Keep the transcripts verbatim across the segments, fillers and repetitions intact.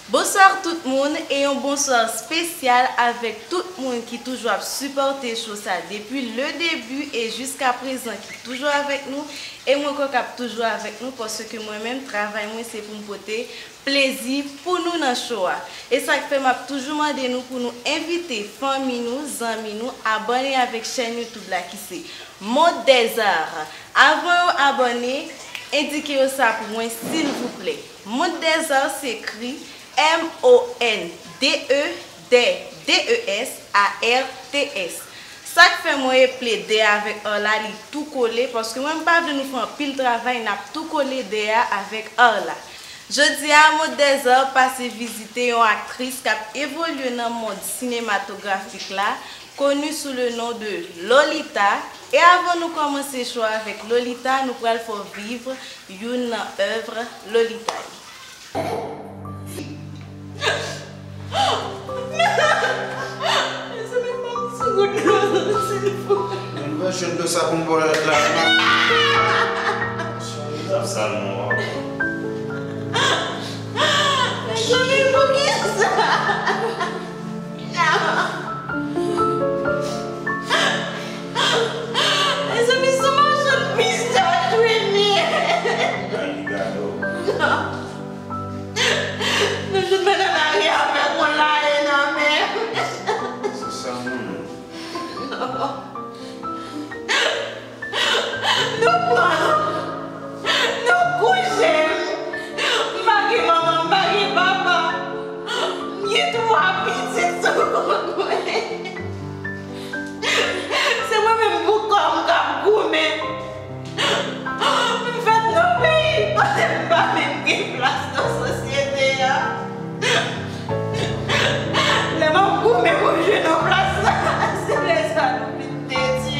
Bonswa tout moun e yon bonswa espesyal avèk tout moun ki toujou ap sipòte show sa depi le début e jiska prezan ki toujou avèk nou. E mwen kwè k ap toujou avèk nou paske mwen menm travay mwen se pou m pote plezi pou nou nan show a. E sa k fè m ap toujou mande nou pou nou envite fanmi nou, zanmi nou, abòne avèk chèn YouTube la ki se Monde des Arts. Avan yo abòne, endike yo sa pou mwen silvouplè. Monde des Arts se ekri M O N D E D E S A R T S. Sa k fè mwen eple de avèk ar la li tou kole paske mwen m pa vle nou fè anpil travay n ap tou kole de a avèk ar la. Jodi a Monde des Arts pase vizite yon aktris k ap evolye nan mond sinematografik la koni sou le non de Lolita. E avan nou kòmanse show avèk Lolita nou pral fè w viv youn nan èv Lolita yo. Mezanmi ban m ti gout dlo silvouplè. Mwen jwenn dlo sa pou m bwè la. Sa non. Mezanmi poukisa? Mezanmi se machann pistache wi li ye. Nou jwenn mwen nan lari avèk yon laye nan men. Se sa mwen menm. Nou pran, nou kouche m. M pa gen manman, m pa gen papa. M gen twa pitit sou kont mwen. Se mwen menm pou kò m k ap goumen. M fèt nan peyi kote m pa menm gen plas nan sosyete a. Lè m ap goumen pou m jwenn yon plas la, se lè sa nou vin detwi.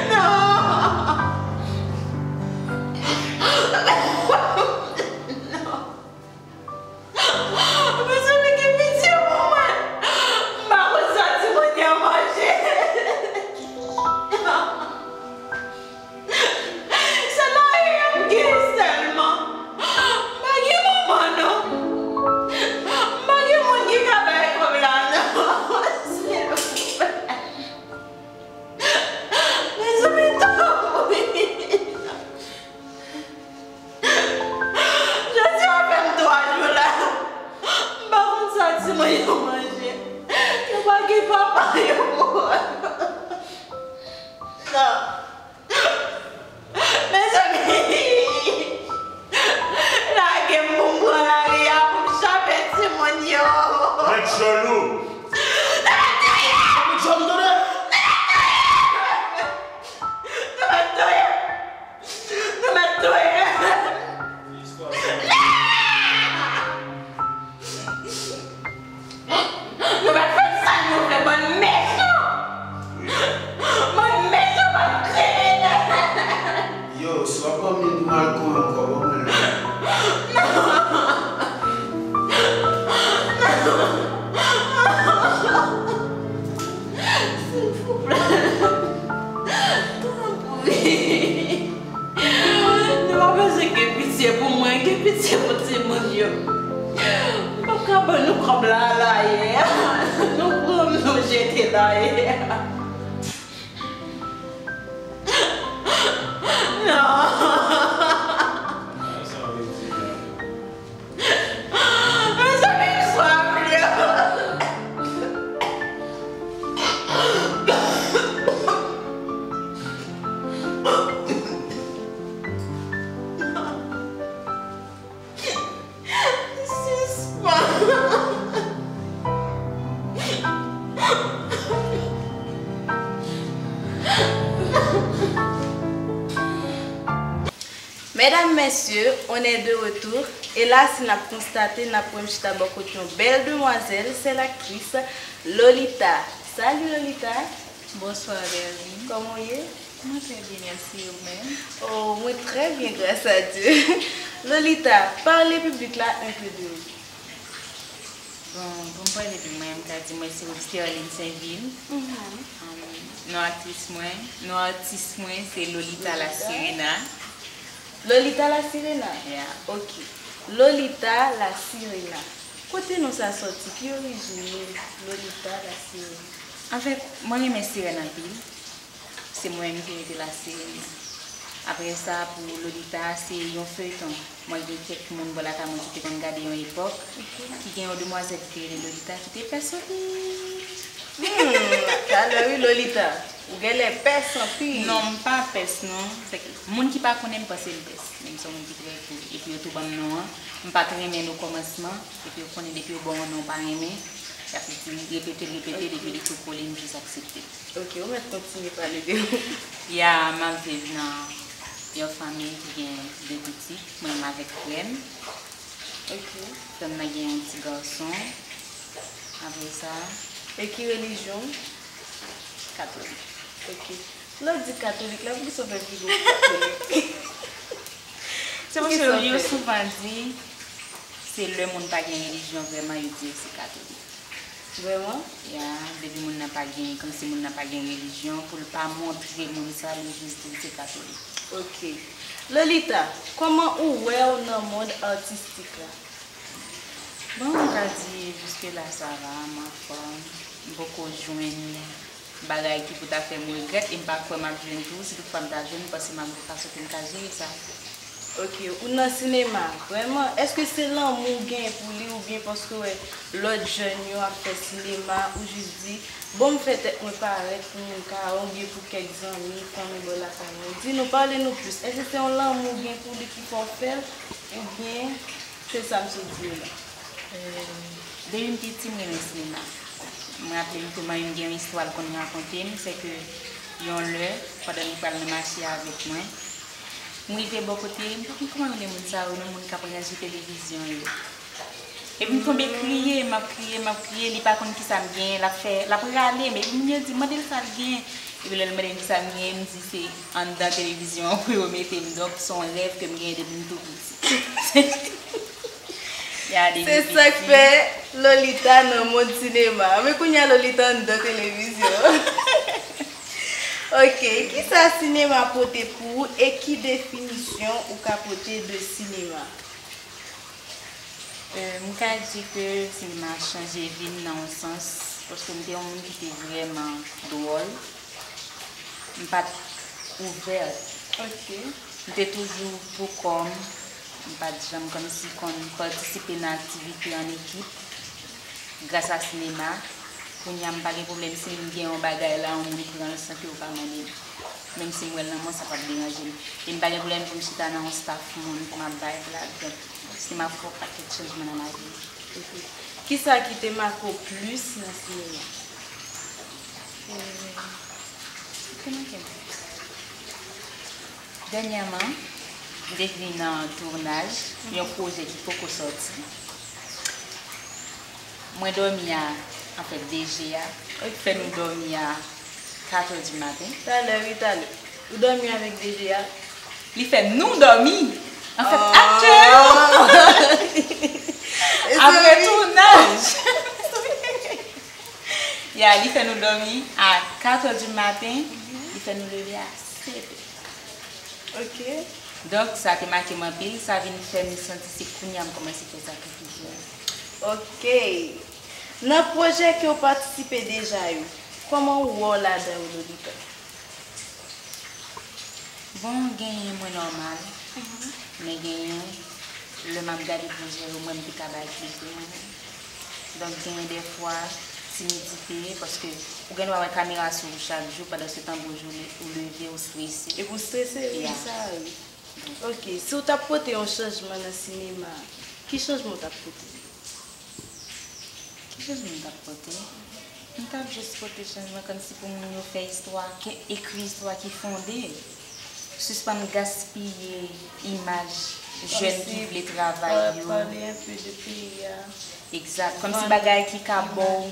Non! Non! Mezanmi gen pitye pou mwen. M pa konn sa timoun yo manje. Se laye a m gen sèlman. M pa gen manman non. M pa gen moun ki ka bay kòb la non. Silvouplè. Mezanmi tanpri. Jodi a fè m twa jou la. M pa konn sa timoun yo manje. Yo pa gen papa yo. Non. Mezanmi. Lage m pou m pran lari a pou m chape timoun yo. Nèg jòlou. Nèg jòlou tande. Nou mèt touye! Nou mèt touye! Nou mèt fè sa nou vle, bann mechan! Bann mechan, bann kriminèl! Yo, si w ap ban m youn pou m al goumen ankò, ban mwen l. Silvouplè. Tanpri. Nou pa bezwen gen pitye pou mwen, gen pitye pou timoun yo. M p ap ka ban nou kòb la, la ye a. Nou pran m, nou jete la ye a. Non. Mezanmi, m swaf, yo. Sispann. Medam, mesye, on est de retour. E la, si n ap konstate, n ap wè m chita bò kot yon bèl demwazèl, sèl aktris, Lolita. Salut Lolita. Bonsoir Berline. Kòman w ye? Mwen trè byen, mèsi, e ou menm? Oh, mwen trè byen, gras a Dye. Lolita, pale piblik la un peu de ou. Bon, pou m pale de mwen, m ka di mwen se Sterline Sainvil. Mhm. Um, non aktris mwen, non atis mwen se Lolita La Sirena. Lolita la Sirena? Yeah. Ok. Lolita la Sirena. Kote non sa sòti? Ki orijin li? Lolita la Sirena. Anfèt, mwen renmen sirèn anpil. Se mwen menm ki rete la sirèn. Apre sa, pou Lolita, se yon feyton. Mwen gen kèk moun bò lakay mwen ki te konn gade yon epòk, ki gen yon demwazèl ki te rele Lolita, ki te pès anpil. Hmm, talè wi, Lolita. Ou genlè pès anpil. Non, m pa pès, non. Se ke moun ki pa konnen m panse m pès. Men m se yon moun ki trè kou. Epi yo tou ban m non an. M pa t renmen l okòmansman. Epi yo konnen depi yo ba w yon non w pa renmen, y ap di repete l, repete l, epi li tou kole, m jis aksepte l. Ok, ou mèt kontinye pale de ou. Ya, m ap viv nan yon fanmi ki gen de pitit. Mwen menm avèk frè m. Ok. Frè m nan gen yon ti gason. Apre sa. E ki relijyon w? Katolik. Ok. Lè w di katolik la, poukisa w fè figi w katolik? Se paske yo souvan di, se lè moun pa gen relijyon vrèman, yo di yo se katolik. Vrèman? Ya, depi moun nan pa gen, kòmsi moun nan pa gen relijyon, pou l pa montre moun sa, li jis di l se katolik. Ok. Lolita, kòman ou wè w nan mond atistik la? Bon, m ka di jiske la sa va, m anfòm. M poko jwenn bagay ki pou ta fè m regrèt, e m pa kwè m ap jwenn tou. Si toutfwa m ta jwenn, m panse m ap gen fason pou m ka jere sa. Ok, ou nan sinema, vrèman, èske se lanmou w genyen pou li oubyen paske w wè lòt jèn yo ap fè sinema, ou jis di, bon, m fè tèt mwen parèt pou moun ka wè m oubyen pou kèk zanmi, fanmi bò lakay mwen? Di nou, pale nou plis. Èske se yon lanmou w gen pou li ki fè w fè l, oubyen se sa m sot di yo la? Euh, depi m piti, m renmen sinema. Mwen raple m ke manmi m gen yon istwa l konn rakonte m, se ke yon lè, pandan li pral nan mache avèk mwen, m rive bò kote, m pa konn kòman rele moun sa yo, non, moun k ap ranje televizyon yo. Epi m tonbe kriye, m ap kriye, m ap kriye, li pa konn kisa m genyen, l ap fè, l ap rale m. Epi moun yo di, mande l sa l genyen. Epi lè l mande m kisa m genyen, m di se anndan televizyon an pou yo mete m. Donk, se yon rèv ke m genyen depi m tou piti. Ya, depi piti. Se sa k fè Lolita nan mond sinema. Men kounye a Lolita anndan televizyon. Ok, kisa sinema pote pou ou e ki definisyon ou ka pote de sinema? Euh, m ka di ke sinema chanje vi m nan yon sans, paske m te yon moun ki te vrèman dwòl. M pa t ouvè. Ok. M te toujou pou kò m. M pa t janm kòmsi konn patisipe nan aktivite an ekip. Gras a sinema, kounye a m pa gen pwoblèm si m gen yon bagay la, yon moun pran l san ke yo pa mande m. Menm si m wè l nan mwen, sa p ap deranje m. E m pa gen pwoblèm pou m chita nan yon staff moun pou m ap vibe ladan. Sinema fè yon pakèt chanjman nan lavi m. Ok. Kisa ki te make w plis nan sinema? Euh, ki te make m plis? Dènyèman, m te vin nan tounaj yon pwojè ki poko sòti. Mwen dòmi a, anfèt, D G a fè nou dòmi a katè di maten. Talè, wi, talè. Ou dòmi avèk D G a? Li fè nou dòmi. Anfèt, aktè yo. Apre tounaj. Ya, li fè nou dòmi a katè di maten. Li fè nou leve a sèt è. Ok. Donk, sa te make m anpil. Sa vin fè m santi se kounye a m kòmanse fè sa tou toujou. Ok. Nan pwojè ke w patisipe deja yo, kòman ou wè w ladan yo, Lolita? Bon, genyen mwen nòmal. Men genyen, lè m ap gade pwojè yo, mwen m te ka bay plis de mwen menm. Donk, genyen dèfwa, timidite, paske ou gen dwa wè kamera sou ou chak jou, pandan se tan gon jou le- ou leve, ou strese. Epi w strese, wi, sa, wi. Ok, si w t ap pote yon chanjman nan sinema a, ki chanjman w t ap pote? Ki chanjman m t ap pote? M t ap jis pote chanjman kòmsi pou moun yo fè istwa, ke- ekri istwa ki fonde. Sispann gaspiye imaj jèn ki vle travay yo. Pale enpe de peyi a. Egzat. Kòmsi bagay ki ka ba w,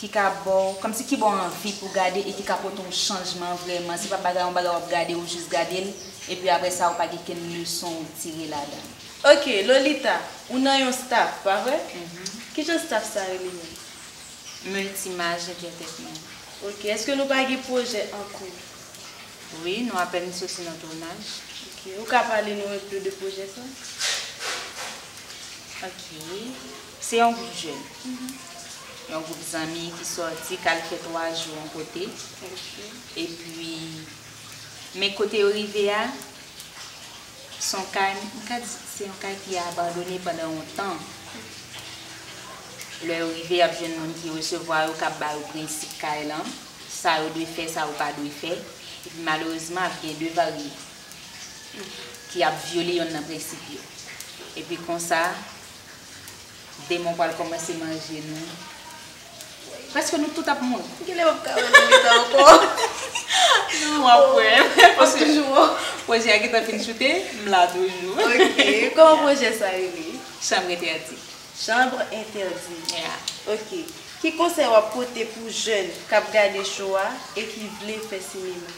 ki ka ba w, kòmsi ki ba w anvi pou gade e ki ka pote yon chanjman vrèman. Se pa bagay, yon bagay w ap gade, ou jis gade l, epi apre sa, ou pa gen kenn leson ou tire ladan l. Ok, Lolita, ou nan yon staff, pa vre? Mhm. Kijan staff sa rele menm? Multimaj Entertainment. Ok, èske nou pa gen pwojè an kou? Wi, nou apèn soti nan tounaj. Ok, ou ka pale nou enpe de pwojè sa? Ok. Se yon gwoup jèn. Yon gwoup zanmi ki sòti, k al fè twa jou yon kote. Ok. Epi, men kote yo rive a, se yon kay, m ka di, se yon kay ki abandone pandan yon tan. Lè yo rive, y ap jwenn moun ki resevwa yo, k ap ba yo prensip kay lan, sa yo dwe fè, sa yo pa dwe fè. Epi malerezman, ap gen de vag ki ap vyole yonn nan prensip yo. Epi konsa, demon pral kòmanse manje nou. Prèske nou tout ap mouri. Kilè w ap ka wè nou gentan ankò? Non, w ap wè. Paske toujou pwojè a gentan fin choute, m la toujou. Ok, kòman pwojè sa rele? Chambre interdite. Chambre interdite. Yeah. Ok. Ki konsèy w ap pote pou jèn k ap gade cho a e ki vle fè sinema?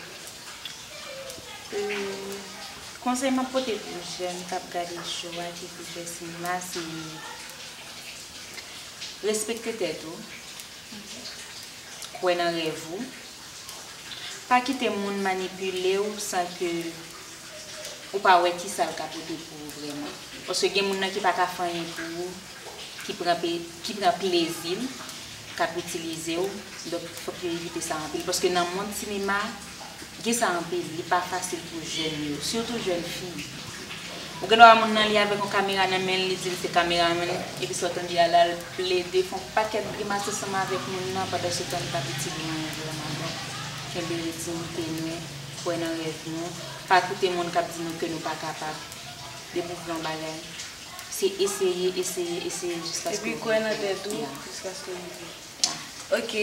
Konsèy m ap pote pou jèn k ap gade cho a ki vle fè sinema, se respekte tèt ou, kwè nan rèv ou, pa kite moun manipile w san ke ou pa wè kisa l ka pote pou ou vrèman. Paske gen moun nan ki pa ka fè anyen pou ou, ki pran pe, ki pran plezi l, k ap itilize w. Donk, fòk yo evite sa anpil. Paske nan mond sinema, gen sa anpil. Li pa fasil pou jèn yo, sitou jèn fi. Ou gen dwa wè moun nan li avèk yon kamera nan men l, li di l se kameramann, epi sa w tande a la, l plede fè yon pakèt grimas ansanm avèk moun nan, pandan se tan li p ap itil li anyen vrèman. Donk, kenbe entimite nou, kwè nan rèv nou, pa koute moun k ap di nou ke nou pa kapab. Depi w vle yon bagay, se eseye, eseye, eseye jiskaske w rive. Epi kwè nan tèt ou, jiskaske w rive. Ok.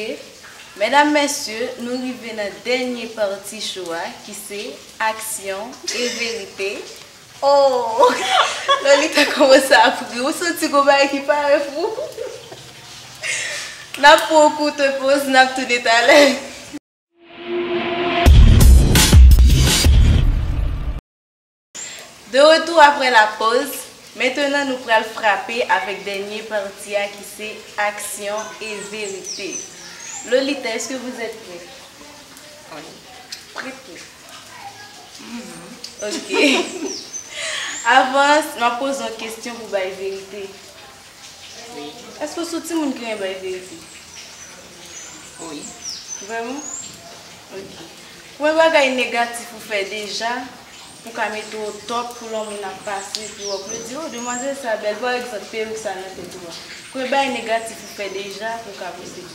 Medam, mesye, nou rive nan dènye pati cho a, ki se aksyon e verite. Oh! Lolita kòmanse ap ri. Ou santi gon bagay ki parèt pou ou? N ap pran yon kout poz, n ap tounen talè. De retour après la pause, maintenant nou pral frape avèk dènye pati a ki se action et vérité. Lolita, est-ce que vous êtes prêts? Oui. Prêt, prêt. Ok. Avan, m ap poze yon kesyon pou bay verite. Èske w se yon timoun ki renmen bay verite? Wi. Vrèman? Ok. Konbyen bagay negatif ou fè deja pou ka mete w o top pou lè yon moun ap pase epi w ap di, "Oh, demwazèl sa bèl." Pa egzanp, perik sa nan tèt ou a. Konbyen bagay negatif ou fè deja pou ka poste?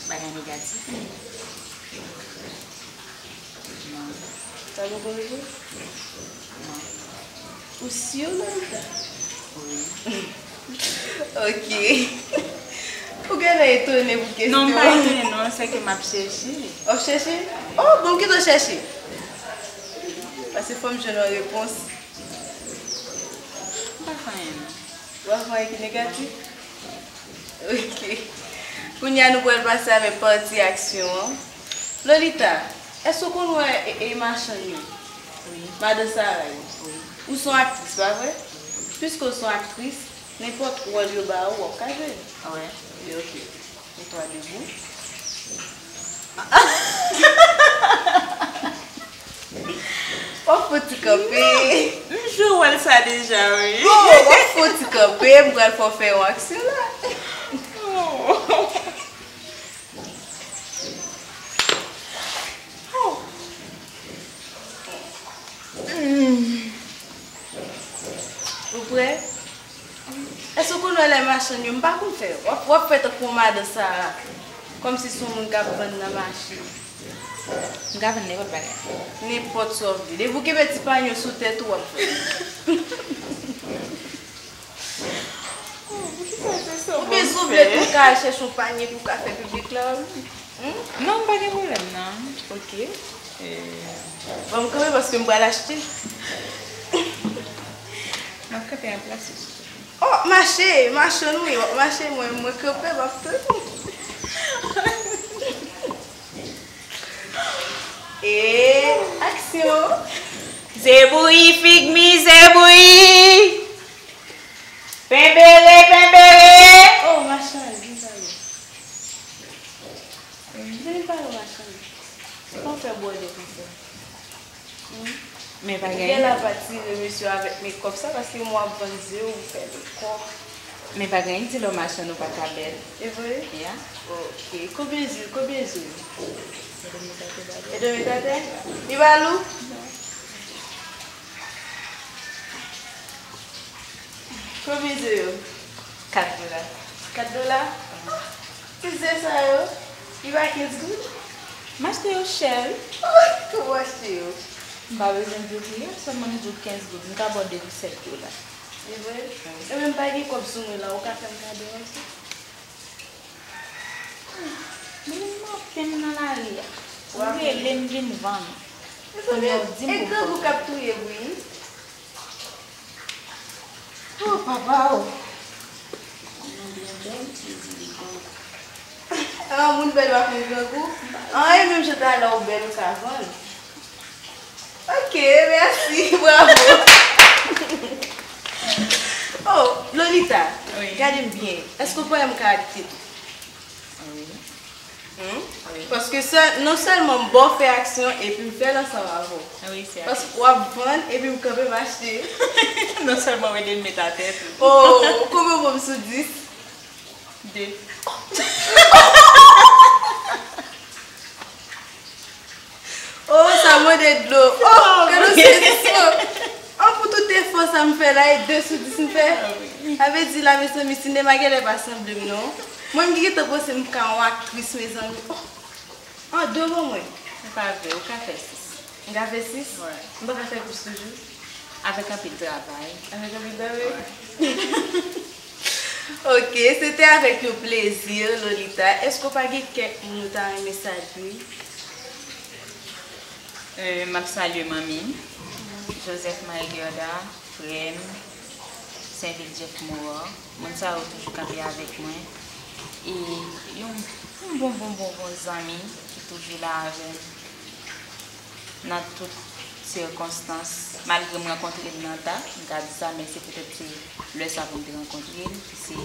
Bagay negatif? Non. Sa poko rive? Non. Ou si, Lolita? Wi. Ok. Ou genlè etone pou kesyon an. Non, m pa etone non, se ke m ap chèche. W ap chèche? Oh, bon, kite w chèche. Paske fò m jwenn yon repons. M pa fè anyen non. Ou pa fè anyen ki negatif? Ok. Kounye a nou pral pase avèk pati aksyon an. Lolita, èske w konn wè e, e machann yo? Wi. Madan Sara yo? Wi. Ou se yon aktris, pa vre? Piske w se yon aktris, nenpòt wòl yo ba ou, w ap ka jwe. Wi. Wi, ok. Mete w debout. W ap fouti kanpe. M jwe wòl sa deja, wi. Oh, w ap fouti kanpe, m pral fè w fè yon aksyon la. Oh. Oh. Hmm. Ou prè? Èske w konn wè lè machann yo, m pa konn fè, w ap, w ap fè tankou yon madan Sara, kòmsi se yon moun k ap vann nan mache. M ka vann nenpòt bagay. Nenpòt sa w vle. Depi w kenbe ti panye w sou tèt ou, w ap vann. Oh, poukisa se sa w vle? Oubyen si w vle tou, w ka al chèche yon panye pou w ka fè piblik la. Hmm? Non, m pa gen pwoblèm, non. Ok. Eh. Bon, m kanpe paske m pral achte. M ap kanpe nan plas ou. Oh, mache, mache nou ye, w ap mache, mwen, mwen kanpe, m ap tann ou. E aksyon! Zebouyi, fig mi, zebouyi! Penbere, penbere! Oh, machann, vin pale. Vin pale, machann. Kòman w fè bwòde konsa? Hmm? Men pa gen. Gen la pa tire mesye avèk mekòp sa, paske mwen ap vann zye ou fè mekòp. Men pa gen, di lò machann ou pa ka bèl. E vre? Ya. Ok. Konbyen zye, konbyen zye? Edo met atè. Edo met atè? Li pa lou? Non. Konbyen zye yo? Kat dola. Kat dola? Ti zye sa yo, li pa kenz goud? M achte yo chè, wi. Kòman w achte yo? M pa bezwen di w pri a, sèlman m di w kenz goud. M ka ba w de pou sèt dola. E vre? Wi. E menm pa gen kòb sou mwen la, ou ka fè m kado ansanm? Mwen manke m nan lari a. Ou rele m vin vann. Kounye a w di m pou m grangou k ap touye m, wi. Oh, papa, oh. Yon moun bèl byen bèl, li di li grangou. Ah, moun bèl pa konn grangou? Ah, e menm jan talè ou bèl, ou ka vann. Ok, mèsi, bravo. Oh, Lolita, wi, gade m byen. Èske w panse m ka achte tou? Wi. Hmm? Wi. Paske sèl, non sèlman m ba w fè aksyon epi m fè l ansanm avè w. Wi, se aksyon. Paske w ap vann epi m kanpe m achte. Non sèlman w ede m met atè tou. Oh, konbyen w ban m sou dis? De. Oh, sa mande dlo. Oh, gade yon sezisman. Oh, pou tout efò sa m fè la, e de sou dis m fè. Ah, wi. Sa vle di la, mezanmi, sinema genlè pa sanble m, non. Mwen, m ki gentan panse m ka yon aktris, mezanmi. Oh, an de ban mwen. Se pa vre, ou ka fè sis. M ka fè sis? Wi. M pa ka fè plis toujou? Avèk anpil travay. Avèk anpil travay? Wi. Ok, se te avèk yon plezi, Lolita. Èske w pa gen kèk moun ou ta renmen salye? Euh, m ap salye manmi m, Joseph Marie Gerda, frè m, Senvil Jeff Moran. Moun sa yo toujou kanpe avèk mwen. E yon, yon bon, bon, bon, bon zanmi ki toujou la avè m nan tout sikonstans. Malgre m rankontre l nan ta, m ka di sa, men se poutèt se lè sa pou m te rankontre l, ki se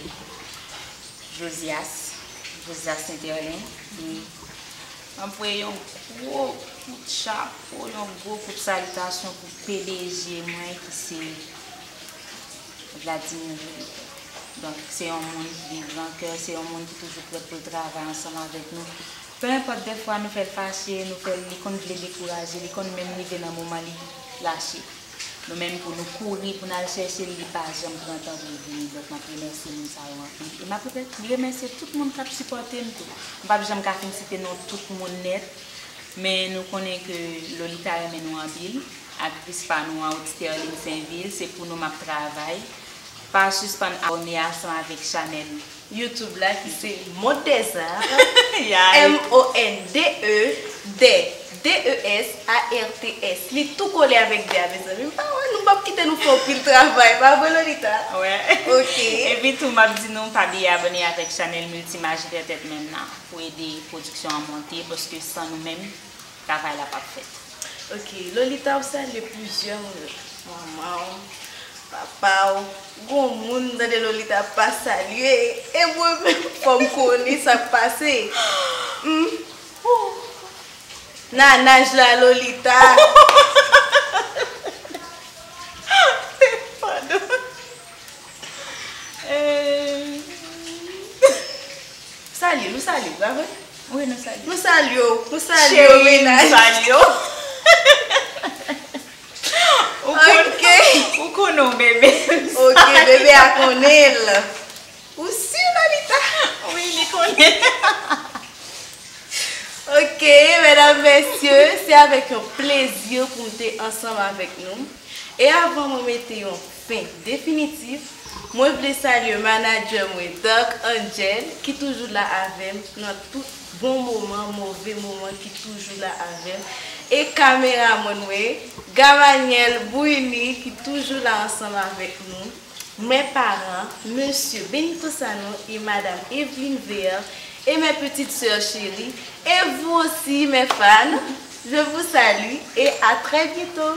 Josias, Josias Saint-Erlin, ki anvoye yon gwo kout chapo, yon gwo kout salitasyon pou P D G mwen, ki se Vladimir Jolicoeur. Donk, se yon moun ki gen gran kè, se yon moun ki toujou prèt pou l travay ansanm avèk nou. Penenpòt dèfwa nou fè l fache, nou fè l, li konn vle dekouraje, li konn menm rive nan moman li lache. Nou menm pou nou kouri, pou n al chèche l, li pa janm pran tan pou l vini. Donk, m ap remèsye moun sa yo anpil. E m ap remè-, remèsye tout moun k ap sipòte m tou. M p ap janm ka fin site non tout moun nèt, men nou konnen ke Lolita renmen nou anpil. Aktris pa nou an, Sterline Sainvil, se pou nou m ap travay. Pa sispann abòne ansanm avèk chanèl YouTube la ki se Monde des Arts, M O N D E, D, D E S A R T S. Li tou kole avèk de a, mezanmi. M pa wè, nou p ap kite nou fè anpil travay, pa vre, Lolita? Wè. Ok. Epi tou, m ap di nou, pa bliye abòne avèk chanèl Multimajik Entertainment la pou ede pwodiksyon an monte, paske san nou menm, travay la p ap fèt. Ok, Lolita, ou salye plizyè moun. Manman w, papa w, gon moun, tande Lolita pa salye. E mwen menm, fò m konnen sa k pase. Hmm? Nanaj la, Lolita. Padon. Eh. Salye, nou salye, pa vre? Wi, nou salye. Nou salye w, nou salye w, menaj. Cheri, nou salye w. Ou kon-, ok, ou konnen w bebe. Ok, bebe a konnen l. Ou si, Lolita? Wi, li konnen. Ok, medam, mesye, se avèk yon plezi pou m te ansanm avèk nou. E avan mwen mete yon fen definitif, mwen vle salye manadjè mwen, Dark Angel, ki toujou la avè m nan tout bon moman, move moman, ki toujou la avè m. E kameramàn mwen, Gamaniel Bruni, ki toujou la ansanm avèk nou. Mes parents, Monsieur Benito Sanon et Madame Evelyne Veer, et mes petites sœurs chéries, et vous aussi, mes fans, je vous salue et à très bientôt.